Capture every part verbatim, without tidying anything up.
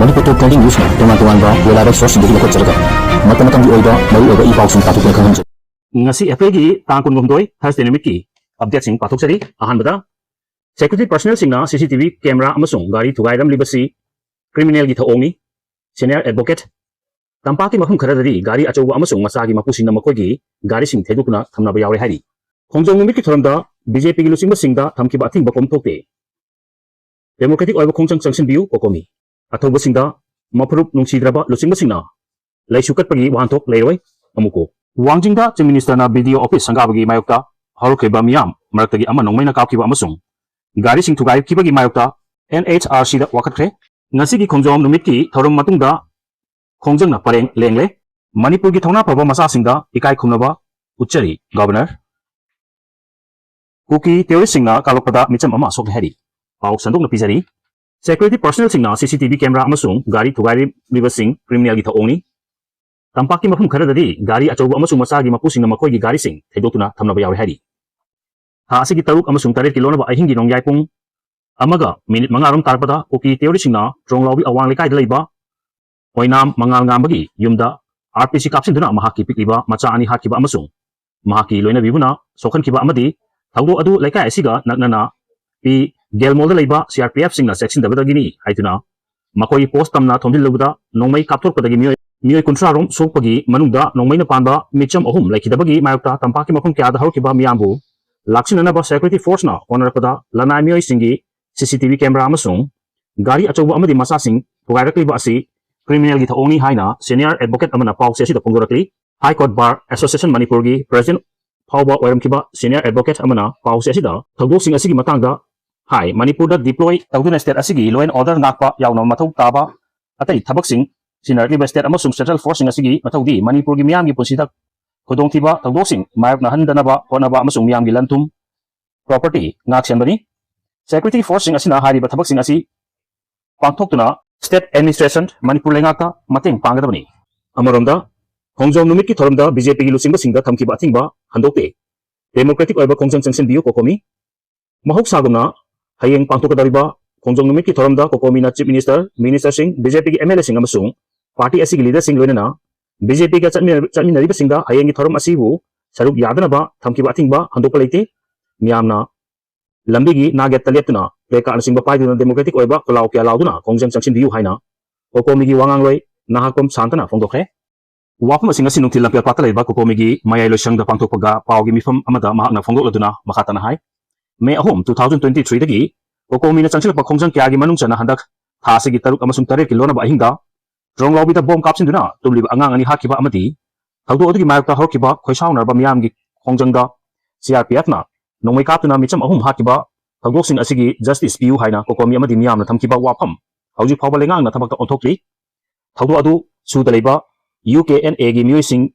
ꯃꯅꯤꯄꯨꯔ ꯇꯣꯞ trending ꯅ꯭ꯌꯨꯁꯅ ꯇꯣꯉꯥꯟ ꯇꯣꯉꯥꯟꯕ ꯂꯣꯂꯥꯏꯕ ꯁꯣꯔꯁꯁꯤꯡꯗꯒꯤ ꯂꯧꯈꯠꯆꯔꯒ ꯃꯇꯝ ꯃꯇꯝꯒꯤ ꯑꯣꯏꯕ ꯃꯔꯨꯑꯣꯏꯕ ꯏ ꯄꯥꯎꯁꯤꯡ ꯄꯥꯊꯣꯛꯇꯨꯅ ꯈꯪꯍꯟꯖꯩ꯫ ꯉꯁꯤ ꯑꯦꯄ꯭ꯔꯤꯜꯒꯤ ꯇꯥꯡ ꯀꯨꯟꯍꯨꯝꯗꯣꯏ, ꯊꯔꯁꯗꯦ ꯅꯨꯃꯤꯠꯀꯤ ꯑꯞꯗꯦꯠꯁꯤꯡ ꯄꯥꯊꯣꯛꯆꯔꯤ꯫ ꯑꯍꯥꯟꯕꯗ, ꯁꯦꯀ꯭ꯌꯨꯔꯤꯇꯤ ꯄꯔꯁꯅꯦꯜꯁꯤꯡꯅ ꯁꯤ ꯁꯤ ꯇꯤ ꯚꯤ ꯀꯦꯃꯦꯔꯥ ꯑꯃꯁꯨꯡ ꯒꯥꯔꯤ ꯊꯨꯒꯥꯏꯔꯝꯂꯤꯕꯁꯤ ꯀ꯭ꯔꯤꯃꯤꯅꯦꯜꯒꯤ ꯊꯧꯑꯣꯡꯅꯤ꯫ Senior advocate. ꯇꯝꯄꯥꯛꯀꯤ ꯃꯐꯝ ꯈꯔꯗꯗꯤ ꯒꯥꯔꯤ ꯑꯆꯧꯕ ꯑꯃꯁꯨꯡ ꯃꯆꯥꯒꯤ ꯃꯄꯨꯁꯤꯡꯅ ꯃꯈꯣꯏꯒꯤ ꯒꯥꯔꯤꯁꯤꯡ ꯊꯩꯗꯣꯛꯇꯨꯅ ꯊꯝꯅꯕ ꯌꯥꯎꯔꯦ ꯍꯥꯏꯔꯤ꯫ ꯈꯣꯡꯖꯣꯝ ꯅꯨꯃꯤꯠꯀꯤ ꯊꯧꯔꯝꯗ ꯕꯤ ꯖꯦ ꯄꯤꯒꯤ ꯂꯨꯆꯤꯡꯕꯁꯤꯡꯗ ꯊꯝꯈꯤꯕ ꯑꯊꯤꯡꯕ ꯀꯣꯝ ꯊꯣꯛꯇꯦ꯫ ꯗꯦꯃꯣꯀ꯭ꯔꯦꯇꯤꯛ ꯑꯣꯏꯕ ꯈꯣꯡꯖꯪ ꯆꯪꯁꯤꯟꯕꯤꯌꯨ, ꯀꯣꯀꯣꯃꯤ꯫ ꯑꯊꯧꯕꯁꯤꯡꯗ ꯃꯐꯨꯔꯨꯞ ꯅꯨꯡꯁꯤꯗ꯭ꯔꯕ ꯂꯨꯆꯤꯡꯕꯁꯤꯡꯅ ꯂꯩꯁꯨ ꯀꯠꯄꯒꯤ ꯋꯥꯍꯟꯊꯣꯛ ꯂꯩꯔꯣꯏ꯫ ꯑꯃꯨꯛꯀꯣ꯫ ꯋꯥꯡꯖꯤꯡꯗ ꯆꯤꯐ ꯃꯤꯅꯤꯁꯇꯔꯅ ꯕꯤ ꯗꯤ ꯑꯣ ꯑꯣꯐꯤꯁ ꯁꯪꯒꯥꯕꯒꯤ ꯃꯥꯌꯣꯛꯇ ꯍꯧꯔꯛꯈꯤꯕ ꯃꯤꯌꯥꯝ ꯃꯔꯛꯇꯒꯤ ꯑꯃ ꯅꯣꯡꯃꯩꯅ ꯀꯥꯞꯈꯤꯕ ꯑꯃꯁꯨꯡ ꯒꯥꯔꯤꯁꯤꯡ ꯊꯨꯒꯥꯏꯈꯤꯕꯒꯤ ꯃꯥꯌꯣꯛꯇ ꯑꯦꯟ ꯑꯩꯆ ꯑꯥꯔ ꯁꯤꯗ ꯋꯥꯀꯠꯈ꯭ꯔꯦ꯫ ꯉꯁꯤꯒꯤ ꯈꯣꯡꯖꯣꯝ ꯅꯨꯃꯤꯠꯀꯤ ꯊꯧꯔꯝ ꯃꯇꯨꯡꯗ ꯈꯣꯡꯖꯪꯅ ꯄꯔꯦꯡ ꯂꯦꯡꯂꯦ꯫ ꯃꯅꯤꯄꯨꯔꯒꯤ ꯊꯧꯅꯥ ꯐꯕ ꯃꯆꯥꯁꯤꯡꯗ ꯏꯀꯥꯏ ꯈꯨꯝꯅꯕ ꯎꯠꯆꯔꯤ, ꯒꯚꯔꯅꯔ꯫ ꯀꯨꯀꯤ ꯇꯦꯔꯣꯔꯤꯁꯁꯤꯡꯅ ꯀꯥꯞꯂꯛꯄꯗ ꯃꯤꯆꯝ ꯑꯃ ꯁꯣꯛꯂꯦ ꯍꯥꯏꯔꯤ꯫ ꯄꯥꯎ ꯁꯟꯗꯣꯛꯅ ꯄꯤꯖꯔꯤ꯫ ꯁꯦꯀ꯭ꯌꯨꯔꯤꯇꯤ ꯄꯔꯁꯅꯦꯜꯁꯤꯡꯅ ꯁꯤ ꯁꯤ ꯇꯤ ꯚꯤ ꯀꯦꯃꯦꯔꯥ ꯑꯃꯁꯨꯡ ꯒꯥꯔꯤ ꯊꯨꯒꯥꯏꯔꯤꯕꯁꯤꯡ ꯀ꯭ꯔꯤꯃꯤꯅꯦꯜꯒꯤ ꯊꯧꯑꯣꯡꯅꯤ꯫ ꯇꯝꯄꯥꯛꯀꯤ ꯃꯐꯝ ꯈꯔꯗꯗꯤ ꯒꯥꯔꯤ ꯑꯆꯧꯕ ꯑꯃꯁꯨꯡ ꯃꯆꯥꯒꯤ ꯃꯄꯨꯁꯤꯡꯅ ꯃꯈꯣꯏꯒꯤ ꯒꯥꯔꯤꯁꯤꯡ ꯊꯩꯗꯣꯛꯇꯨꯅ ꯊꯝꯅꯕ ꯌꯥꯎꯔꯦ ꯍꯥꯏꯔꯤ꯫ ꯊꯥ ꯑꯁꯤꯒꯤ ꯇꯔꯨꯛ ꯑꯃꯁꯨꯡ ꯇꯔꯦꯠꯀꯤ ꯂꯣꯟꯅꯕ ꯑꯍꯤꯡꯒꯤ ꯅꯣꯡꯌꯥꯏ ꯄꯨꯡ ꯑꯃꯒ ꯃꯤꯅꯤꯠ ꯃꯉꯥꯔꯣꯝ ꯇꯥꯔꯛꯄꯗ ꯀꯨꯀꯤ ꯇꯦꯔꯣꯔꯤꯁꯁꯤꯡꯅ ꯇ꯭ꯔꯣꯡꯂꯥꯎꯕꯤ ꯑꯋꯥꯡ ꯂꯩꯀꯥꯏꯗ ꯂꯩꯕ ꯑꯣꯏꯅꯥꯝ ꯃꯉꯥꯜ ꯉꯥꯝꯕꯒꯤ ꯌꯨꯝꯗ ꯑꯥꯔ ꯄꯤ ꯖꯤ ꯀꯥꯞꯁꯤꯟꯗꯨꯅ ꯃꯍꯥꯛꯀꯤ ꯄꯤꯛꯂꯤꯕ ꯃꯆꯥ ꯑꯅꯤ ꯍꯥꯠꯈꯤꯕ ꯑꯃꯁꯨꯡ ꯃꯍꯥꯛꯀꯤ ꯂꯣꯏꯅꯕꯤꯕꯨꯅ ꯁꯣꯛꯍꯟꯈꯤꯕ ꯑꯃꯗꯤ ꯊꯧꯗꯣꯛ ꯑꯗꯨ ꯂꯩꯀꯥꯏ ꯑꯁꯤꯒ ꯅꯛꯅꯅ ꯄꯤ ꯒꯦꯜꯃꯣꯜꯗ ꯂꯩꯕ ꯁꯤ ꯑꯥꯔ ꯄꯤ ꯑꯦꯐꯁꯤꯡꯅ ꯆꯦꯛꯁꯤꯟꯗꯕꯗꯒꯤꯅꯤ ꯍꯥꯏꯗꯨꯅ ꯃꯈꯣꯏ ꯄꯣꯁ ꯇꯝꯅ ꯊꯣꯝꯖꯤꯜꯂꯨꯕꯗ ꯅꯣꯡꯃꯩ ꯀꯥꯞꯊꯣꯔꯛꯄꯗꯒꯤ ꯃꯤꯑꯣꯏ, ꯃꯤꯑꯣꯏ ꯀꯨꯟꯊ꯭ꯔꯥ ꯔꯣꯝ ꯁꯣꯛꯄꯒꯤ ꯃꯅꯨꯡꯗ ꯅꯣꯡꯃꯩꯅ ꯄꯥꯟꯕ ꯃꯤꯆꯝ ꯑꯍꯨꯝ ꯂꯩꯈꯤꯗꯕꯒꯤ ꯃꯥꯌꯣꯛꯇ ꯇꯝꯄꯥꯛꯀꯤ ꯃꯐꯝ ꯀꯌꯥꯗ ꯍꯧꯔꯛꯈꯤꯕ ꯃꯤꯌꯥꯝꯕꯨ ꯂꯥꯛꯁꯤꯟꯅꯅꯕ ꯁꯦꯀ꯭ꯌꯨꯔꯤꯇꯤ ꯐꯣꯔꯁꯅ ꯍꯣꯠꯅꯔꯛꯄꯗ ꯂꯅꯥꯏ ꯃꯤꯑꯣꯏꯁꯤꯡꯒꯤ ꯁꯤ ꯁꯤ ꯇꯤ ꯚꯤ ꯀꯦꯃꯦꯔꯥ ꯑꯃꯁꯨꯡ ꯒꯥꯔꯤ ꯑꯆꯧꯕ ꯑꯃꯗꯤ ꯃꯆꯥꯁꯤꯡ ꯊꯨꯒꯥꯏꯔꯛꯂꯤꯕ ꯑꯁꯤ ꯀ꯭ꯔꯤꯃꯤꯅꯦꯜꯒꯤ ꯊꯧꯑꯣꯡꯅꯤ ꯍꯥꯏꯅ ꯁꯦꯅꯤꯌꯔ ꯑꯦꯗꯚꯣꯀꯦꯠ ꯑꯃꯅ ꯄꯥꯎ ꯆꯦ ꯑꯁꯤꯗ ꯐꯣꯡꯗꯣꯔꯛꯂꯤ꯫ ꯍꯥꯏ ꯀꯣꯔꯠ ꯕꯥꯔ ꯑꯦꯁꯣꯁꯤꯌꯦꯁꯟ ꯃꯅꯤꯄꯨꯔꯒꯤ ꯄ꯭ꯔꯦꯁꯤꯗꯦꯟꯠ ꯐꯥꯎꯕ ꯑꯣꯏꯔꯝꯈꯤꯕ ꯁꯦꯅꯤꯌꯔ ꯑꯦꯗꯚꯣꯀꯦꯠ ꯑꯃꯅ ꯄꯥꯎ ꯆꯦ ꯑꯁꯤꯗ ꯊꯧꯗꯣꯛꯁꯤꯡ ꯑꯁꯤꯒꯤ ꯃꯇꯥꯡꯗ ꯍꯥꯏ, ꯃꯅꯤꯄꯨꯔꯗ ꯗꯤꯄ꯭ꯂꯣꯏ ꯇꯧꯗꯨꯅ ꯁ꯭ꯇꯦꯠ ꯑꯁꯤꯒꯤ ꯂꯣ ꯑꯦꯟ ꯑꯣꯔꯗꯔ ꯉꯥꯛꯄ ꯌꯥꯎꯅ ꯃꯊꯧ ꯇꯥꯕ ꯑꯇꯩ ꯊꯕꯛꯁꯤꯡ ꯁꯤꯖꯤꯟꯅꯔꯛꯂꯤꯕ ꯁ꯭ꯇꯦꯠ ꯑꯃꯁꯨꯡ ꯁꯦꯟꯇ꯭ꯔꯦꯜ ꯐꯣꯔꯁꯁꯤꯡ ꯑꯁꯤꯒꯤ ꯃꯊꯧꯗꯤ ꯃꯅꯤꯄꯨꯔꯒꯤ ꯃꯤꯌꯥꯝꯒꯤ ꯄꯨꯟꯁꯤꯗ ꯈꯨꯗꯣꯡꯊꯤꯕ ꯊꯧꯗꯣꯛꯁꯤꯡ ꯃꯥꯌꯣꯛꯅꯍꯟꯗꯅꯕ ꯍꯣꯠꯅꯕ ꯑꯃꯁꯨꯡ ꯃꯤꯌꯥꯝꯒꯤ ꯂꯟ ꯊꯨꯝ, ꯄ꯭ꯔꯣꯄꯔꯇꯤ ꯉꯥꯛ ꯁꯦꯟꯕꯅꯤ꯫ ꯁꯦꯀ꯭ꯌꯨꯔꯤꯇꯤ ꯐꯣꯔꯁꯁꯤꯡ ꯑꯁꯤꯅ ꯍꯥꯏꯔꯤꯕ ꯊꯕꯛꯁꯤꯡ ꯑꯁꯤ ꯄꯥꯡꯊꯣꯛꯇꯨꯅ ꯁ꯭ꯇꯦꯠ ꯑꯦꯗꯃꯤꯅꯤꯁꯇ꯭ꯔꯦꯁꯟ ꯃꯅꯤꯄꯨꯔ ꯂꯩꯉꯥꯛꯇ ꯃꯇꯦꯡ ꯄꯥꯡꯒꯗꯕꯅꯤ꯫ ꯑꯃꯔꯣꯝꯗ, ꯈꯣꯡꯖꯣꯝ ꯅꯨꯃꯤꯠꯀꯤ ꯊꯧꯔꯝꯗ ꯕꯤ ꯖꯦ ꯄꯤꯒꯤ ꯂꯨꯆꯤꯡꯕꯁꯤꯡꯗ ꯊꯝꯈꯤꯕ ꯑꯊꯤꯡꯕ ꯍꯟꯗꯣꯛꯇꯦ꯫ ꯗꯦꯃꯣꯀ꯭ꯔꯦꯇꯤꯛ ꯑꯣꯏꯕ ꯈꯣꯡꯖꯪ ꯆꯪꯁꯤꯟꯕꯤꯌꯨ, ꯀꯣꯀꯣꯃꯤ꯫ ꯃꯍꯧꯁꯥꯒꯨꯝꯅ ꯍꯌꯦꯡ ꯄꯥꯡꯊꯣꯛꯀꯗꯧꯔꯤꯕ ꯈꯣꯡꯖꯣꯝ ꯅꯨꯃꯤꯠꯀꯤ ꯊꯧꯔꯝꯗ ꯀꯣꯀꯣꯃꯤꯅ Chief Minister, Ministerꯁꯤꯡ, BJPꯒꯤ MLAꯁꯤꯡ ꯑꯃꯁꯨꯡ party ꯑꯁꯤꯒꯤ leaderꯁꯤꯡ ꯂꯣꯏꯅꯅ BJPꯒ ꯆꯠꯃꯤꯟꯅ-, ꯆꯠꯃꯤꯟꯅꯔꯤꯕꯁꯤꯡꯗ ꯍꯌꯦꯡꯒꯤ ꯊꯧꯔꯝ ꯑꯁꯤꯕꯨ ꯁꯔꯨꯛ ꯌꯥꯗꯅꯕ ꯊꯝꯈꯤꯕ ꯑꯊꯤꯡꯕ ꯍꯟꯗꯣꯛꯄ ꯂꯩꯇꯦ꯫ ꯃꯤꯌꯥꯝꯅ ꯂꯝꯕꯤꯒꯤ ꯅꯥꯒꯦꯠꯇ ꯂꯦꯞꯇꯨꯅ placardꯅꯆꯤꯡꯕ ꯄꯥꯏꯗꯨꯅ democratic ꯑꯣꯏꯕ ꯈꯣꯜꯂꯥꯎ ꯀꯌꯥ ꯂꯥꯎꯗꯨꯅ ꯈꯣꯡꯖꯪ ꯆꯪꯁꯤꯟꯕꯤꯌꯨ ꯍꯥꯏꯅ ꯀꯣꯀꯣꯃꯤꯒꯤ ꯋꯥꯉꯥꯡꯂꯣꯏ ꯅꯍꯥꯛꯄꯝ ꯁꯥꯟꯇꯅ ꯐꯣꯡꯗꯣꯛꯈ꯭ꯔꯦ꯫ ꯋꯥꯐꯝ ꯑꯁꯤ ꯉꯁꯤ ꯅꯨꯡꯊꯤꯜ ꯂꯝꯐꯦꯜꯄꯥꯠꯇ ꯂꯩꯕ ꯀꯣꯀꯣꯃꯤꯒꯤ ꯃꯌꯥꯏ ꯂꯣꯏꯁꯪꯗ ꯄꯥꯡꯊꯣꯛꯄꯒ ꯄꯥꯎꯒꯤ ꯃꯤꯐꯝ ꯑꯃꯗ ꯃꯍꯥꯛꯅ ꯐꯣꯡꯗꯣꯛꯂꯗꯨꯅ ꯃꯈꯥ ꯇꯥꯅ ꯍꯥꯏ, May ꯑꯍꯨꯝ, two thousand twenty threeꯗꯒꯤ ꯀꯣꯀꯣꯃꯤꯅ ꯆꯪꯁꯤꯜꯂꯛꯄ ꯈꯣꯡꯖꯪ ꯀꯌꯥꯒꯤ ꯃꯅꯨꯡ ꯆꯟꯅ ꯍꯟꯗꯛ ꯊꯥ ꯑꯁꯤꯒꯤ ꯇꯔꯨꯛ ꯑꯃꯁꯨꯡ ꯇꯔꯦꯠꯀꯤ ꯂꯣꯟꯅꯕ ꯑꯍꯤꯡꯗ ꯇ꯭ꯔꯣꯡꯂꯥꯎꯕꯤꯗ ꯕꯣꯝ ꯀꯥꯞꯁꯤꯟꯗꯨꯅ ꯇꯨꯝꯂꯤꯕ ꯑꯉꯥꯡ ꯑꯅꯤ ꯍꯥꯠꯈꯤꯕ ꯑꯃꯗꯤ ꯊꯧꯗꯣꯛ ꯑꯗꯨꯒꯤ ꯃꯥꯌꯣꯛꯇ ꯍꯧꯔꯛꯈꯤꯕ ꯈꯣꯏꯁꯥꯎꯅꯔꯕ ꯃꯤꯌꯥꯝꯒꯤ ꯈꯣꯡꯖꯪꯗ CRPFꯅ ꯅꯣꯡꯃꯩ ꯀꯥꯞꯇꯨꯅ ꯃꯤꯆꯝ ꯑꯍꯨꯝ ꯍꯥꯠꯈꯤꯕ ꯊꯧꯗꯣꯛꯁꯤꯡ ꯑꯁꯤꯒꯤ justice ꯄꯤꯌꯨ ꯍꯥꯏꯅ ꯀꯣꯀꯣꯃꯤ ꯑꯃꯗꯤ ꯃꯤꯌꯥꯝꯅ ꯊꯝꯈꯤꯕ ꯋꯥꯐꯝ ꯍꯧꯖꯤꯛ ꯐꯥꯎꯕ ꯂꯩꯉꯥꯛꯅ ꯊꯕꯛꯇ ꯑꯣꯟꯊꯣꯛꯇ꯭ꯔꯤ꯫ ꯊꯧꯗꯣꯛ ꯑꯗꯨ ꯁꯨꯗ ꯂꯩꯕ UKNAꯒꯤ ꯃꯤꯑꯣꯏꯁꯤꯡ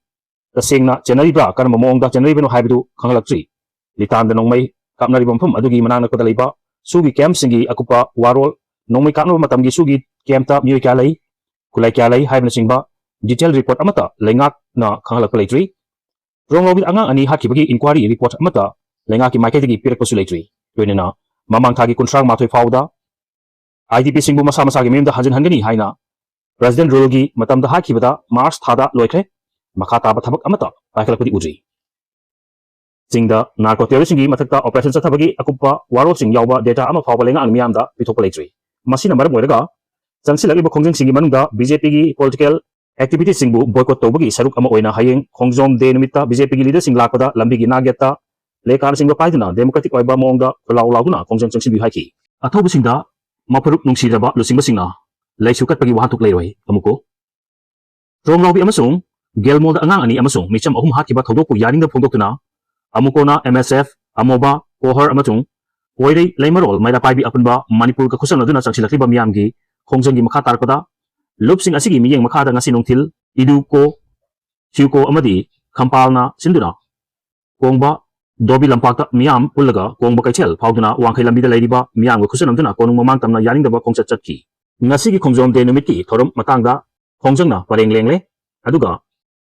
ꯇꯁꯦꯡꯅ ꯆꯦꯟꯅꯔꯤꯕ꯭ꯔꯥ, ꯀꯔꯝꯕ ꯃꯑꯣꯡꯗ ꯆꯦꯟꯅꯔꯤꯕꯅꯣ ꯍꯥꯏꯕꯗꯨ ꯈꯪꯍꯜꯂꯛꯇ꯭ꯔꯤ꯫ ꯂꯤꯇꯥꯟꯗ ꯅꯣꯡꯃꯩ ꯀꯥꯞꯅꯔꯤꯕ ꯃꯐꯝ ꯑꯗꯨꯒꯤ ꯃꯅꯥꯛ ꯅꯛꯄꯗ ꯂꯩꯕ ꯁꯨꯒꯤ campꯁꯤꯡꯒꯤ ꯑꯀꯨꯞꯄ ꯋꯥꯔꯣꯜ, ꯅꯣꯡꯃꯩ ꯀꯥꯞꯅꯕ ꯃꯇꯝꯒꯤ ꯁꯨꯒꯤ campꯇ ꯃꯤꯑꯣꯏ ꯀꯌꯥ ꯂꯩ, ꯈꯨꯠꯂꯥꯏ ꯀꯌꯥ ꯂꯩ ꯍꯥꯏꯕꯅꯆꯤꯡꯕ detail report ꯑꯃꯠꯇ ꯂꯩꯉꯥꯛꯅ ꯈꯪꯍꯜꯂꯛꯄ ꯂꯩꯇ꯭ꯔꯤ꯫ ꯇ꯭ꯔꯣꯡꯂꯥꯎꯕꯤꯗ ꯑꯉꯥꯡ ꯑꯅꯤ ꯍꯥꯠꯈꯤꯕꯒꯤ inquiry report ꯑꯃꯠꯇ ꯂꯩꯉꯥꯛꯀꯤ ꯃꯥꯏꯀꯩꯗꯒꯤ ꯄꯤꯔꯛꯄꯁꯨ ꯂꯩꯇ꯭ꯔꯤ꯫ ꯂꯣꯏꯅꯅ ꯃꯃꯥꯡ ꯊꯥꯒꯤ ꯀꯨꯟꯊ꯭ꯔꯥ ꯃꯥꯊꯣꯏ ꯐꯥꯎꯕꯗ IDPꯁꯤꯡꯕꯨ ꯃꯁꯥ ꯃꯁꯥꯒꯤ ꯃꯌꯨꯝꯗ ꯍꯟꯖꯤꯟꯍꯟꯒꯅꯤ ꯍꯥꯏꯅ President ruleꯒꯤ ꯃꯇꯝꯗ ꯍꯥꯏꯈꯤꯕꯗ March ꯊꯥꯗ ꯂꯣꯏꯈ꯭ꯔꯦ꯫ ꯃꯈꯥ ꯇꯥꯕ ꯊꯕꯛ ꯑꯃꯠꯇ ꯄꯥꯏꯈꯠꯂꯛꯄꯗꯤ ꯎꯗ꯭ꯔꯤ꯫ ꯆꯤꯡꯗ narco terroristꯁꯤꯡꯒꯤ ꯃꯊꯛꯇ operation ꯆꯠꯊꯕꯒꯤ ꯑꯀꯨꯞꯄ ꯋꯥꯔꯣꯜꯁꯤꯡ ꯌꯥꯎꯕ data ꯑꯃ ꯐꯥꯎꯕ ꯂꯩꯉꯥꯛꯅ ꯃꯤꯌꯥꯝꯗ ꯄꯤꯊꯣꯛꯄ ꯂꯩꯇ꯭ꯔꯤ꯫ ꯃꯁꯤꯅ ꯃꯔꯝ ꯑꯣꯏꯔꯒ ꯆꯪꯁꯤꯜꯂꯛꯂꯤꯕ ꯈꯣꯡꯖꯪꯁꯤꯡꯒꯤ ꯃꯅꯨꯡꯗ BJPꯒꯤ political activityꯁꯤꯡꯕꯨ boycott ꯇꯧꯕꯒꯤ ꯁꯔꯨꯛ ꯑꯃ ꯑꯣꯏꯅ ꯍꯌꯦꯡ ꯈꯣꯡꯖꯣꯝ day ꯅꯨꯃꯤꯠꯇ BJPꯒꯤ leaderꯁꯤꯡ ꯂꯥꯛꯄꯗ ꯂꯝꯕꯤꯒꯤ ꯅꯥꯒꯦꯠꯇ placardꯅꯆꯤꯡꯕ ꯄꯥꯏꯗꯨꯅ democratic ꯑꯣꯏꯕ ꯃꯑꯣꯡꯗ ꯈꯣꯜꯂꯥꯎ ꯂꯥꯎꯗꯨꯅ ꯈꯣꯡꯖꯪ ꯆꯪꯁꯤꯟꯕꯤꯌꯨ ꯍꯥꯏꯈꯤ꯫ ꯑꯊꯧꯕꯁꯤꯡꯗ ꯃꯐꯨꯔꯨꯞ ꯅꯨꯡꯁꯤꯔꯕ ꯂꯨꯆꯤꯡꯕꯁꯤꯡꯅ ꯂꯩꯁꯨ ꯀꯠꯄꯒꯤ ꯋꯥꯍꯟꯊꯣꯛ ꯂꯩꯔꯣꯏ꯫ ꯑꯃꯨꯛꯀꯣ, ꯇ꯭ꯔꯣꯡꯂꯥꯎꯕꯤ ꯑꯃꯁꯨꯡ ꯒꯦꯜꯃꯣꯜꯗ ꯑꯉꯥꯡ ꯑꯅꯤ ꯑꯃꯁꯨꯡ ꯃꯤꯆꯝ ꯑꯍꯨꯝ ꯍꯥꯠꯈꯤꯕ ꯊꯧꯗꯣꯛꯄꯨ ꯌꯥꯅꯤꯡꯗꯕ ꯐꯣꯡꯗꯣꯛꯇꯨꯅ ꯑꯃꯨꯀꯣꯅ MSF, ꯑꯃꯣꯕꯥ, ꯀꯣꯍꯔ ꯑꯃꯁꯨꯡ ꯀꯣꯏꯔꯩ ꯂꯩꯃꯔꯣꯜ ꯃꯩꯔꯥ ꯄꯥꯏꯕꯤ ꯑꯄꯨꯟꯕ ꯃꯅꯤꯄꯨꯔꯒ ꯈꯨꯠꯁꯝꯅꯗꯨꯅ ꯆꯪꯁꯤꯜꯂꯛꯂꯤꯕ ꯃꯤꯌꯥꯝꯒꯤ ꯈꯣꯡꯖꯪꯒꯤ ꯃꯈꯥ ꯇꯥꯔꯛꯄꯗ ꯂꯨꯞꯁꯤꯡ ꯑꯁꯤꯒꯤ ꯃꯤꯠꯌꯦꯡ ꯃꯈꯥꯗ ꯉꯁꯤ ꯅꯨꯡꯊꯤꯜ ꯏꯗꯨꯀꯣ, ꯊ꯭ꯌꯨꯀꯣ ꯑꯃꯗꯤ ꯈꯝꯄꯥꯜꯅ ꯁꯤꯟꯗꯨꯅ ꯀꯣꯡꯕ ꯗꯣꯕꯤ ꯂꯝꯄꯥꯛꯇ ꯃꯤꯌꯥꯝ ꯄꯨꯜꯂꯒ ꯀꯣꯡꯕ ꯀꯩꯊꯦꯜ ꯐꯥꯎꯗꯨꯅ ꯋꯥꯡꯈꯩ ꯂꯝꯕꯤꯗ ꯂꯩꯔꯤꯕ ꯃꯤꯌꯥꯝꯒ ꯈꯨꯠꯁꯝꯅꯗꯨꯅ ꯀꯣꯅꯨꯡ ꯃꯃꯥꯡ ꯇꯝꯅ ꯌꯥꯅꯤꯡꯗꯕ ꯈꯣꯡꯆꯠ ꯆꯠꯈꯤ꯫ ꯉꯁꯤꯒꯤ ꯈꯣꯡꯖꯣꯝ day ꯅꯨꯃꯤꯠꯀꯤ ꯊꯧꯔꯝ ꯃꯇꯥꯡꯗ ꯈꯣꯡꯖꯪꯅ ꯄꯔꯦꯡ ꯂꯦꯡꯂꯦ꯫ ꯑꯗꯨꯒ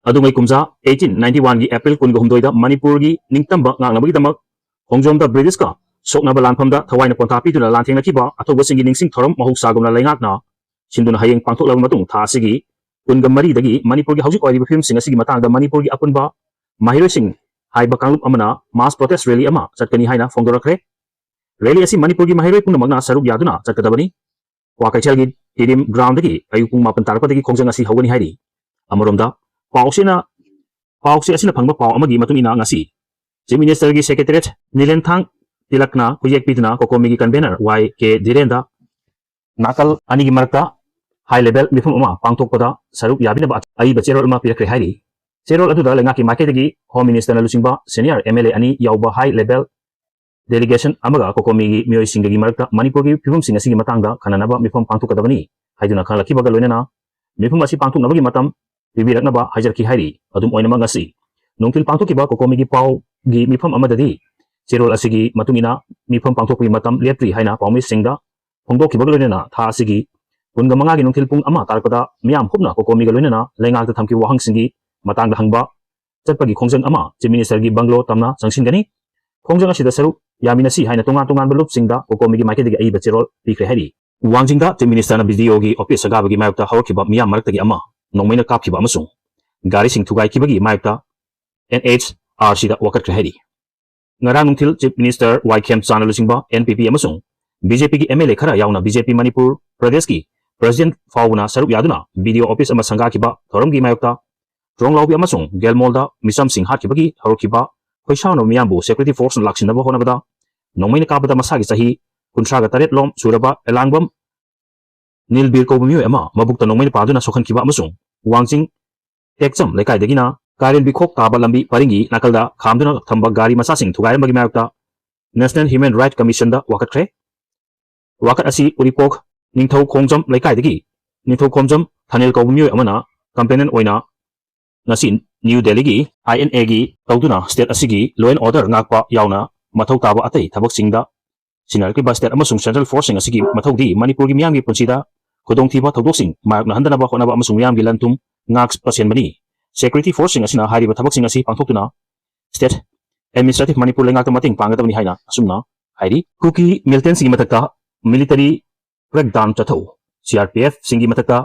ꯑꯗꯨꯉꯩ ꯀꯨꯝꯖꯥ eighteen ninety oneꯒꯤ April ꯀꯨꯟꯒ ꯍꯨꯝꯗꯣꯏꯗ ꯃꯅꯤꯄꯨꯔꯒꯤ ꯅꯤꯡꯇꯝꯕ ꯉꯥꯛꯅꯕꯒꯤꯗꯃꯛ ꯈꯣꯡꯖꯣꯝꯗ Britishꯀ ꯁꯣꯛꯅꯕ ꯂꯥꯟꯐꯝꯗ ꯊꯋꯥꯏꯅ ꯄꯣꯟꯊꯥ ꯄꯤꯗꯨꯅ ꯂꯥꯟꯊꯦꯡꯅꯈꯤꯕ ꯑꯊꯧꯕꯁꯤꯡꯒꯤ ꯅꯤꯡꯁꯤꯡ ꯊꯧꯔꯝ ꯃꯍꯧꯁꯥꯒꯨꯝꯅ ꯂꯩꯉꯥꯛꯅ ꯁꯤꯟꯗꯨꯅ ꯍꯌꯦꯡ ꯄꯥꯡꯊꯣꯛꯂꯕ ꯃꯇꯨꯡ ꯊꯥ ꯑꯁꯤꯒꯤ ꯀꯨꯟꯒ ꯃꯔꯤꯗꯒꯤ ꯃꯅꯤꯄꯨꯔꯒꯤ ꯍꯧꯖꯤꯛ ꯑꯣꯏꯔꯤꯕ ꯐꯤꯕꯝꯁꯤꯡ ꯑꯁꯤꯒꯤ ꯃꯇꯥꯡꯗ ꯃꯅꯤꯄꯨꯔꯒꯤ ꯑꯄꯨꯟꯕ ꯃꯍꯩꯔꯣꯏꯁꯤꯡ ꯍꯥꯏꯕ ꯀꯥꯡꯂꯨꯞ ꯑꯃꯅ mass protest rally ꯑꯃ ꯆꯠꯀꯅꯤ ꯍꯥꯏꯅ ꯐꯣꯡꯗꯣꯔꯛꯈ꯭ꯔꯦ꯫ Rally ꯑꯁꯤ ꯃꯅꯤꯄꯨꯔꯒꯤ ꯃꯍꯩꯔꯣꯏ ꯄꯨꯝꯅꯃꯛꯅ ꯁꯔꯨꯛ ꯌꯥꯗꯨꯅ ꯆꯠꯀꯗꯕꯅꯤ꯫ ꯀ꯭ꯋꯥꯀꯩꯊꯦꯜꯒꯤ ꯇꯤꯗꯤꯝ ground ꯗꯒꯤ ꯑꯌꯨꯛ ꯄꯨꯡ ꯃꯥꯄꯟ ꯇꯥꯔꯛꯄꯗꯒꯤ ꯈꯣꯡꯖꯪ ꯑꯁꯤ ꯍꯧꯒꯅꯤ ꯍꯥꯏꯔꯤ꯫ ꯑꯃꯔꯣꯝꯗ, ꯄꯥꯎꯁꯤꯅ, ꯄꯥꯎꯆꯦ ꯑꯁꯤꯅ ꯐꯪꯕ ꯄꯥꯎ ꯑꯃꯒꯤ ꯃꯇꯨꯡ ꯏꯟꯅ ꯉꯁꯤ Chief Minister ꯒꯤ Secretariat ꯅꯤꯂꯦꯟꯊꯥꯡ ꯇꯤꯂꯛꯅ ꯈꯨꯌꯦꯛ ꯄꯤꯗꯨꯅ COCOMI ꯒꯤ convener ꯋꯥꯏ ꯀꯦ ꯙꯤꯔꯦꯟꯗ ꯅꯥꯀꯜ ꯑꯅꯤꯒꯤ ꯃꯔꯛꯇ high level ꯃꯤꯐꯝ ꯑꯃ ꯄꯥꯡꯊꯣꯛꯄꯗ ꯁꯔꯨꯛ ꯌꯥꯕꯤꯅꯕ ꯑꯏꯕ ꯆꯦꯔꯣꯜ ꯑꯃ ꯄꯤꯔꯛꯈ꯭ꯔꯦ ꯍꯥꯏꯔꯤ꯫ ꯆꯦꯔꯣꯜ ꯑꯗꯨꯗ ꯂꯩꯉꯥꯛꯀꯤ ꯃꯥꯏꯀꯩꯗꯒꯤ Home Minister ꯅ ꯂꯨꯆꯤꯡꯕ senior M L A ꯑꯅꯤ ꯌꯥꯎꯕ high level delegation ꯑꯃꯒ COCOMI ꯒꯤ ꯃꯤꯑꯣꯏꯁꯤꯡꯒꯤ ꯃꯔꯛꯇ ꯃꯅꯤꯄꯨꯔꯒꯤ ꯐꯤꯕꯝꯁꯤꯡ ꯑꯁꯤꯒꯤ ꯃꯇꯥꯡꯗ ꯈꯟꯅꯅꯕ ꯃꯤꯐꯝ ꯄꯥꯡꯊꯣꯛꯀꯗꯕꯅꯤ ꯍꯥꯏꯗꯨꯅ ꯈꯪꯂꯛꯈꯤꯕꯒ ꯂꯣꯏꯅꯅ ꯃꯤꯐꯝ ꯑꯁꯤ ꯄꯥꯡꯊꯣꯛꯅꯕꯒꯤ ꯃꯇꯝ ꯄꯤꯕꯤꯔꯛꯅꯕ ꯍꯥꯏꯖꯔꯛꯈꯤ ꯍꯥꯏꯔꯤ꯫ ꯑꯗꯨꯝ ꯑꯣꯏꯅꯃꯛ, ꯉꯁꯤ ꯅꯨꯡꯊꯤꯜ ꯄꯥꯡꯊꯣꯛꯈꯤꯕ COCOMI ꯒꯤ ꯄꯥꯎꯒꯤ ꯃꯤꯐꯝ ꯑꯃꯗꯗꯤ ꯆꯦꯔꯣꯜ ꯑꯁꯤꯒꯤ ꯃꯇꯨꯡ ꯏꯟꯅ ꯃꯤꯐꯝ ꯄꯥꯡꯊꯣꯛꯄꯒꯤ ꯃꯇꯝ ꯂꯦꯞꯇ꯭ꯔꯤ ꯍꯥꯏꯅ ꯄꯥꯎꯃꯤꯁꯤꯡꯗ ꯐꯣꯡꯗꯣꯛꯈꯤꯕꯒ ꯂꯣꯏꯅꯅ ꯊꯥ ꯑꯁꯤꯒꯤ ꯀꯨꯟꯒ ꯃꯉꯥꯒꯤ ꯅꯨꯡꯊꯤꯜ ꯄꯨꯡ ꯑꯃ ꯇꯥꯔꯛꯄꯗ ꯃꯤꯌꯥꯝ ꯀꯨꯞꯅ COCOMI ꯒ ꯂꯣꯏꯅꯅ ꯂꯩꯉꯥꯛꯇ ꯊꯝꯈꯤꯕ ꯋꯥꯍꯪꯁꯤꯡꯒꯤ ꯃꯇꯥꯡꯗ ꯍꯪꯕ ꯆꯠꯄꯒꯤ ꯈꯣꯡꯖꯪ ꯑꯃ Chief Minister ꯒꯤ bungalow ꯇꯝꯅ ꯆꯪꯁꯤꯟꯒꯅꯤ꯫ ꯈꯣꯡꯖꯪ ꯑꯁꯤꯗ ꯁꯔꯨꯛ ꯌꯥꯃꯤꯟꯅꯁꯤ ꯍꯥꯏꯅ ꯇꯣꯉꯥꯟ ꯇꯣꯉꯥꯟꯕ ꯂꯨꯞꯁꯤꯡꯗ COCOMI ꯒꯤ ꯃꯥꯏꯀꯩꯗꯒꯤ ꯑꯏꯕ ꯆꯦꯔꯣꯜ ꯄꯤꯈ꯭ꯔꯦ ꯍꯥꯏꯔꯤ꯫ ꯋꯥꯡꯖꯤꯡꯗ Chief Minister ꯅ B D O ꯒꯤ office ꯁꯪꯒꯥꯕꯒꯤ ꯃꯥꯌꯣꯛꯇ ꯍꯧꯔꯛꯈꯤꯕ ꯃꯤꯌꯥꯝ ꯃꯔꯛꯇꯒꯤ ꯑꯃ ꯅꯣꯡꯃꯩꯅ ꯀꯥꯞꯈꯤꯕ ꯑꯃꯁꯨꯡ ꯒꯥꯔꯤꯁꯤꯡ ꯊꯨꯒꯥꯏꯈꯤꯕꯒꯤ ꯃꯥꯌꯣꯛꯇ N H R C ꯗ ꯋꯥꯀꯠꯈ꯭ꯔꯦ ꯍꯥꯏꯔꯤ꯫ ꯉꯔꯥꯡ ꯅꯨꯡꯊꯤꯜ Chief Minister ꯋꯥꯏ ꯈꯦꯝꯆꯥꯟꯅ ꯂꯨꯆꯤꯡꯕ N P P ꯑꯃꯁꯨꯡ B J P ꯒꯤ M L A ꯈꯔ ꯌꯥꯎꯅ B J P ꯃꯅꯤꯄꯨꯔ ꯄ꯭ꯔꯗꯦꯁꯀꯤ President ꯐꯥꯎꯕꯅ ꯁꯔꯨꯛ ꯌꯥꯗꯨꯅ B D O office ꯑꯃ ꯁꯪꯒꯥꯈꯤꯕ ꯊꯧꯔꯝꯒꯤ ꯃꯥꯌꯣꯛꯇ ꯇ꯭ꯔꯣꯡꯂꯥꯎꯕꯤ ꯑꯃꯁꯨꯡ ꯒꯦꯜꯃꯣꯜꯗ ꯃꯤꯆꯝꯁꯤꯡ ꯍꯥꯠꯈꯤꯕꯒꯤ ꯍꯧꯔꯛꯈꯤꯕ ꯈꯣꯏꯁꯥꯎꯅꯕ ꯃꯤꯌꯥꯝꯕꯨ security force ꯅ ꯂꯥꯛꯁꯤꯟꯅꯕ ꯍꯣꯠꯅꯕꯗ ꯅꯣꯡꯃꯩꯅ ꯀꯥꯞꯄꯗ ꯃꯁꯥꯒꯤ ꯆꯍꯤ ꯀꯨꯟꯊ꯭ꯔꯥꯒ ꯇꯔꯦꯠ ꯂꯣꯝ ꯁꯨꯔꯕ ꯑꯦꯂꯥꯡꯕꯝ ꯅꯤꯜꯕꯤꯔ ꯀꯧꯕ ꯃꯤꯑꯣꯏ ꯑꯃ ꯃꯕꯨꯛꯇ ꯅꯣꯡꯃꯩꯅ ꯄꯥꯟꯗꯨꯅ ꯁꯣꯛꯍꯟꯈꯤꯕ ꯑꯃꯁꯨꯡ ꯋꯥꯡꯖꯤꯡ ꯇꯦꯛꯆꯝ ꯂꯩꯀꯥꯏꯗꯒꯤꯅ ꯀꯥꯔꯦꯟꯕꯤꯈꯣꯛ ꯇꯥꯕ ꯂꯝꯕꯤ ꯄꯔꯤꯡꯒꯤ ꯅꯥꯀꯜꯗ ꯈꯥꯝꯗꯨꯅ ꯊꯝꯕ ꯒꯥꯔꯤ ꯃꯆꯥꯁꯤꯡ ꯊꯨꯒꯥꯏꯔꯝꯕꯒꯤ ꯃꯥꯌꯣꯛꯇ National Human Rights Commission ꯗ ꯋꯥꯀꯠꯈ꯭ꯔꯦ꯫ ꯋꯥꯀꯠ ꯑꯁꯤ ꯎꯔꯤꯄꯣꯛ ꯅꯤꯡꯊꯧ ꯈꯣꯡꯖꯝ ꯂꯩꯀꯥꯏꯗꯒꯤ ꯅꯤꯡꯊꯧ ꯈꯣꯡꯖꯝ ꯊꯥꯅꯤꯜ ꯀꯧꯕ ꯃꯤꯑꯣꯏ ꯑꯃꯅ complainant ꯑꯣꯏꯅ ꯉꯁꯤ ꯅ꯭ꯌꯨ ꯗꯦꯜꯂꯤꯒꯤ I N A ꯒꯤ ꯇꯧꯗꯨꯅ state ꯑꯁꯤꯒꯤ law and order ꯉꯥꯛꯄ ꯌꯥꯎꯅ ꯃꯊꯧ ꯇꯥꯕ ꯑꯇꯩ ꯊꯕꯛꯁꯤꯡꯗ ꯁꯤꯟꯅꯔꯛꯂꯤꯕ state ꯑꯃꯁꯨꯡ central force ꯁꯤꯡ ꯑꯁꯤꯒꯤ ꯃꯊꯧꯗꯤ ꯃꯅꯤꯄꯨꯔꯒꯤ ꯃꯤꯌꯥꯝꯒꯤ ꯄꯨꯟꯁꯤꯗ ꯈꯨꯗꯣꯡꯊꯤꯕ ꯊꯧꯗꯣꯛꯁꯤꯡ ꯃꯥꯌꯣꯛꯅꯍꯟꯗꯅꯕ ꯍꯣꯠꯅꯕ ꯑꯃꯁꯨꯡ ꯃꯤꯌꯥꯝꯒꯤ ꯂꯟ ꯊꯨꯝ ꯉꯥꯛꯄ ꯁꯦꯟꯕꯅꯤ꯫ Security force ꯁꯤꯡ ꯑꯁꯤꯅ ꯍꯥꯏꯔꯤꯕ ꯊꯕꯛꯁꯤꯡ ꯑꯁꯤ ꯄꯥꯡꯊꯣꯛꯇꯨꯅ state administrative ꯃꯅꯤꯄꯨꯔ ꯂꯩꯉꯥꯛꯇ ꯃꯇꯦꯡ ꯄꯥꯡꯒꯗꯕꯅꯤ ꯍꯥꯏꯅ ꯑꯁꯨꯝꯅ ꯍꯥꯏꯔꯤ꯫ ꯀꯨꯀꯤ militant ꯁꯤꯡꯒꯤ ꯃꯊꯛꯇ military crackdown ꯆꯠꯊꯧ, C R P F ꯁꯤꯡꯒꯤ ꯃꯊꯛꯇ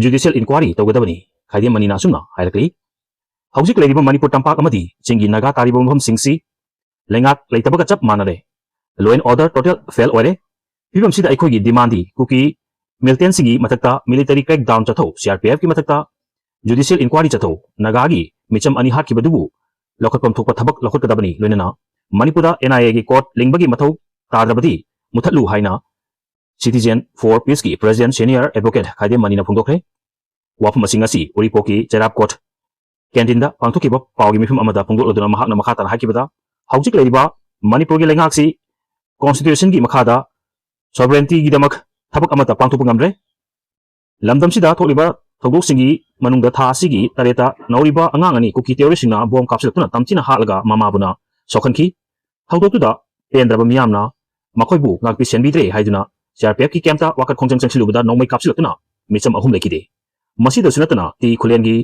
judicial inquiry ꯇꯧꯒꯗꯕꯅꯤ, ꯈꯥꯏꯗꯦꯝ ꯃꯅꯤꯅ ꯑꯁꯨꯝꯅ ꯍꯥꯏꯔꯛꯂꯤ꯫ ꯍꯧꯖꯤꯛ ꯂꯩꯔꯤꯕ ꯃꯅꯤꯄꯨꯔ ꯇꯝꯄꯥꯛ ꯑꯃꯗꯤ ꯆꯤꯡꯒꯤ ꯅꯥꯒꯥ ꯇꯥꯔꯤꯕ ꯃꯐꯝꯁꯤꯡꯁꯤ ꯂꯩꯉꯥꯛ ꯂꯩꯇꯕꯒ ꯆꯞ ꯃꯥꯟꯅꯔꯦ꯫ Law and order total fail ꯑꯣꯏꯔꯦ꯫ ꯐꯤꯕꯝꯁꯤꯗ ꯑꯩꯈꯣꯏꯒꯤ demand ꯗꯤ ꯀꯨꯀꯤ militant ꯁꯤꯡꯒꯤ ꯃꯊꯛꯇ military crackdown ꯆꯠꯊꯧ, C R P F ꯀꯤ ꯃꯊꯛꯇ judicial inquiry ꯆꯠꯊꯧ, ꯅꯥꯒꯥꯒꯤ ꯃꯤꯆꯝ ꯑꯅꯤ ꯍꯥꯠꯈꯤꯕꯗꯨꯕꯨ ꯂꯧꯈꯠꯐꯝ ꯊꯣꯛꯄ ꯊꯕꯛ ꯂꯧꯈꯠꯀꯗꯕꯅꯤ, ꯂꯣꯏꯅꯅ ꯃꯅꯤꯄꯨꯔꯗ N I A ꯒꯤ court ꯂꯤꯡꯕꯒꯤ ꯃꯊꯧ ꯇꯥꯗ꯭ꯔꯕꯗꯤ ꯃꯨꯊꯠꯂꯨ ꯍꯥꯏꯅ Citizen for Peace ꯀꯤ president senior advocate ꯈꯥꯏꯗꯦꯝ ꯃꯅꯤꯅ ꯐꯣꯡꯗꯣꯛꯈ꯭ꯔꯦ꯫ ꯋꯥꯐꯝ ꯑꯁꯤ ꯉꯁꯤ ꯎꯔꯤꯄꯣꯛꯀꯤ ꯆꯩꯔꯥꯞꯀꯣꯠ canteen ꯗ ꯄꯥꯡꯊꯣꯛꯈꯤꯕ ꯄꯥꯎꯒꯤ ꯃꯤꯐꯝ ꯑꯃꯗ ꯐꯣꯡꯗꯣꯛꯂꯗꯨꯅ ꯃꯍꯥꯛꯅ ꯃꯈꯥ ꯇꯥꯅ ꯍꯥꯏꯈꯤꯕꯗ, ꯍꯧꯖꯤꯛ ꯂꯩꯔꯤꯕ ꯃꯅꯤꯄꯨꯔꯒꯤ ꯂꯩꯉꯥꯛꯁꯤ constitution ꯒꯤ ꯃꯈꯥꯗ sovereignty ꯒꯤꯗꯃꯛ ꯊꯕꯛ ꯑꯃꯠꯇ ꯄꯥꯡꯊꯣꯛꯄ ꯉꯝꯗ꯭ꯔꯦ꯫ ꯂꯝꯗꯝꯁꯤꯗ ꯊꯣꯛꯂꯤꯕ ꯊꯧꯗꯣꯛꯁꯤꯡꯒꯤ ꯃꯅꯨꯡꯗ ꯊꯥ ꯑꯁꯤꯒꯤ ꯇꯔꯦꯠꯇ ꯅꯧꯔꯤꯕ ꯑꯉꯥꯡ ꯑꯅꯤ ꯀꯨꯀꯤ terrorist ꯁꯤꯡꯅ bomb ꯀꯥꯞꯁꯤꯜꯂꯛꯇꯨꯅ ꯇꯝꯊꯤꯅ ꯍꯥꯠꯂꯒ ꯃꯃꯥꯕꯨꯅ ꯁꯣꯛꯍꯟꯈꯤ꯫ ꯊꯧꯗꯣꯛꯇꯨꯗ ꯄꯦꯟꯗ꯭ꯔꯕ ꯃꯤꯌꯥꯝꯅ ꯃꯈꯣꯏꯕꯨ ꯉꯥꯛꯄꯤ ꯁꯦꯟꯕꯤꯗ꯭ꯔꯦ ꯍꯥꯏꯗꯨꯅ C R P F ꯀꯤ camp ꯇ ꯋꯥꯀꯠ ꯈꯣꯡꯖꯪ ꯆꯪꯁꯤꯜꯂꯨꯕꯗ ꯅꯣꯡꯃꯩ ꯀꯥꯞꯁꯤꯜꯂꯛꯇꯨꯅ ꯃꯤꯆꯝ ꯑꯍꯨꯝ ꯂꯩꯈꯤꯗꯦ꯫ ꯃꯁꯤꯗꯁꯨ ꯅꯠꯇꯅ ꯇꯤ ꯈꯨꯂꯦꯟꯒꯤ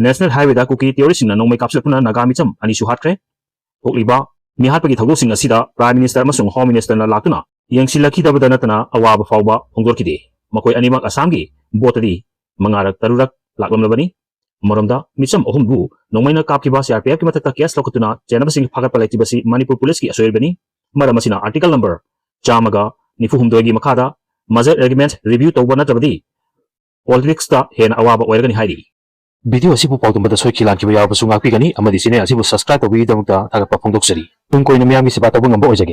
national highway ꯗ ꯀꯨꯀꯤ terrorist ꯁꯤꯡꯅ ꯅꯣꯡꯃꯩ ꯀꯥꯞꯁꯤꯜꯂꯛꯇꯨꯅ ꯅꯥꯒꯥ ꯃꯤꯆꯝ ꯑꯅꯤꯁꯨ ꯍꯥꯠꯈ꯭ꯔꯦ꯫ ꯊꯣꯛꯂꯤꯕ ꯃꯤꯍꯥꯠꯄꯒꯤ ꯊꯧꯗꯣꯛꯁꯤꯡ ꯑꯁꯤꯗ Prime Minister ꯑꯃꯁꯨꯡ Home Minister ꯅ ꯂꯥꯛꯇꯨꯅ ꯌꯦꯡꯁꯤꯜꯂꯛꯈꯤꯗꯕꯗ ꯅꯠꯇꯅ ꯑꯋꯥꯕ ꯐꯥꯎꯕ ꯐꯣꯡꯗꯣꯛꯈꯤꯗꯦ꯫ ꯃꯈꯣꯏ ꯑꯅꯤꯃꯛ ꯑꯁꯥꯝꯒꯤ vote ꯇꯗꯤ ꯃꯉꯥꯔꯛ ꯇꯔꯨꯛꯔꯛ ꯂꯥꯛꯂꯝꯂꯕꯅꯤ꯫ ꯑꯃꯔꯣꯝꯗ, ꯃꯤꯆꯝ ꯑꯍꯨꯝꯕꯨ ꯅꯣꯡꯃꯩꯅ ꯀꯥꯞꯈꯤꯕ C R P F ꯀꯤ ꯃꯊꯛꯇ case ꯂꯧꯈꯠꯇꯨꯅ ꯆꯦꯟꯅꯕꯁꯤꯡ ꯐꯥꯒꯠꯄ ꯂꯩꯇ꯭ꯔꯤꯕꯁꯤ ꯃꯅꯤꯄꯨꯔ ꯄꯨꯂꯤꯁꯀꯤ ꯑꯁꯣꯏꯕꯅꯤ꯫ ꯃꯔꯝ ꯑꯁꯤꯅ Article number ꯆꯥꯝꯃꯒ ꯅꯤꯐꯨ ꯍꯨꯝꯗꯣꯏꯒꯤ ꯃꯈꯥꯗ Major Regiment review ꯇꯧꯕ ꯅꯠꯇ꯭ꯔꯕꯗꯤ politics ꯇ ꯍꯦꯟꯅ ꯑꯋꯥꯕ ꯑꯣꯏꯔꯒꯅꯤ ꯍꯥꯏꯔꯤ꯫ Video ꯑꯁꯤꯕꯨ ꯄꯥꯎꯗꯝꯕꯗ ꯁꯣꯏꯈꯤ ꯂꯥꯟꯈꯤꯕ ꯌꯥꯎꯔꯕꯁꯨ ꯉꯥꯛꯄꯤꯒꯅꯤ ꯑꯃꯗꯤ channel ꯑꯁꯤꯕꯨ subscribe ꯇꯧꯕꯤꯕꯒꯤꯗꯃꯛꯇ ꯊꯥꯒꯠꯄ ꯐꯣꯡꯗꯣꯛꯆꯔꯤ꯫ ꯇꯨꯡ ꯀꯣꯏꯅ ꯃꯤꯌꯥꯝꯒꯤ ꯁꯦꯕꯥ ꯇꯧꯕ ꯉꯝꯕ ꯑꯣꯏꯖꯒꯦ꯫